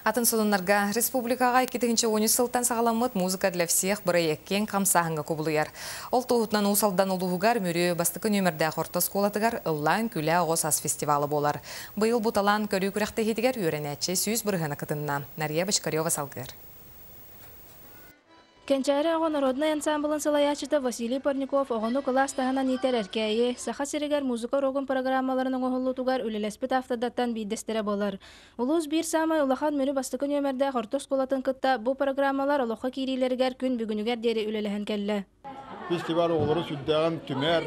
Атын сонуннарга республикаҕа 2013 сылтан саҕаламмыт «Музыка для всех» бырайыак киэҥ хамсааһыҥҥа кубулуйар. Ол туоһутунан Уус Алдан улууһугар Мүрү бастакы нүөмэрдээх орто оскуолатыгар «Ыллаан күлэ оҕо саас» фестивала буолар. Быйыл бу талаан көрүү күрэхтэһиитигэр үөрэнээччи 100% кытынна. Нария Бочкарева салгыыр. Кэнчээри оҕо народнай ансамблын салайааччыта Василий Парников оҕону кылаас таһынан иитэр Эркээйи, Саха сиригэр музыка уруогун программаларын оҥоһуллуутугар үлэлэспит автордартан биирдэстэрэ буолар. Улуус биир саамай улахан Мүрү бастакы нүөмэрдээх орто оскуолатын кытта бу программалар олоххо киириилэригэр күн бүгүнүгэр диэри үлэлэһэн кэллэ. Фестиваль оҕолору сүрдээҕин түмэр,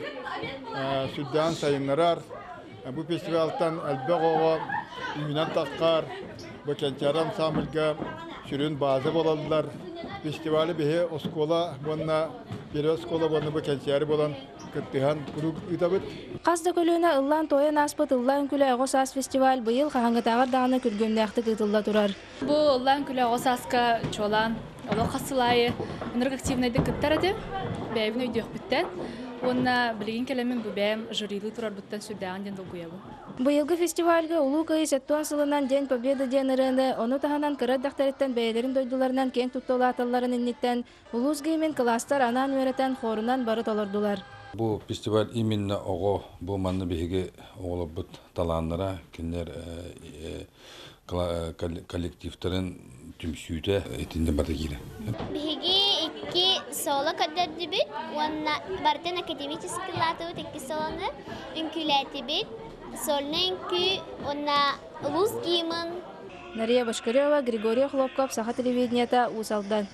сүрдээҕин сайыннарар. Бу фестивальтан элбэх оҕо үүнэн таххар, бу Кэнчээри ансамбльга сүрүн база буолаллар. Фестивали биһи оскуола уонна первая оскуола уонна бу Кэнчээри буолан кыттыһан куруук ыытабыт. Хас да көлүөнэ ыллаан-туойан ааспыт Ыллаан күлэ оҕо саас фестиваль быйыл хаһааҥҥытааҕар даҕаны күргүөмнээхтик ыытылла турар. Бу Ыллаан күлэ оҕо сааска чуолаан олох хас сыл аайы ынырык активнайдык кыттар этим. Бэйэбин өйдүөхпүттэн уонна билигин кэлэммин бу бэйэм жюрилыы турарбыттан сүрдээҕин диэн долгуйабын. Быйылгы фестивальга Улуу Кыайыы 70 сылынан День Победы диэн ырыаны, ону таһынан кыра эрдэхтэриттэн бэйэлэрин дойдуларынан киэҥ тутта улааталларын инниттэн улуус гимин кылаастар анаан үөрэтэн хуорунан бары толордулар. Бу фестиваль именно оҕо бу манна биһиги оҕолорбут талааннара кинилэр коллективтарын түмсүүтэ итиннэ барыта киирэр. Биһиги икки соло көрдөрдүбүт уонна барытын академический лаатыбыт икки солону үҥкүүлээтибит. Сольнай үҥкүү уонна улуус гимн. Нария Бочкарева, Григорий Охлопков, Саха телевидениета, Уус Алдан.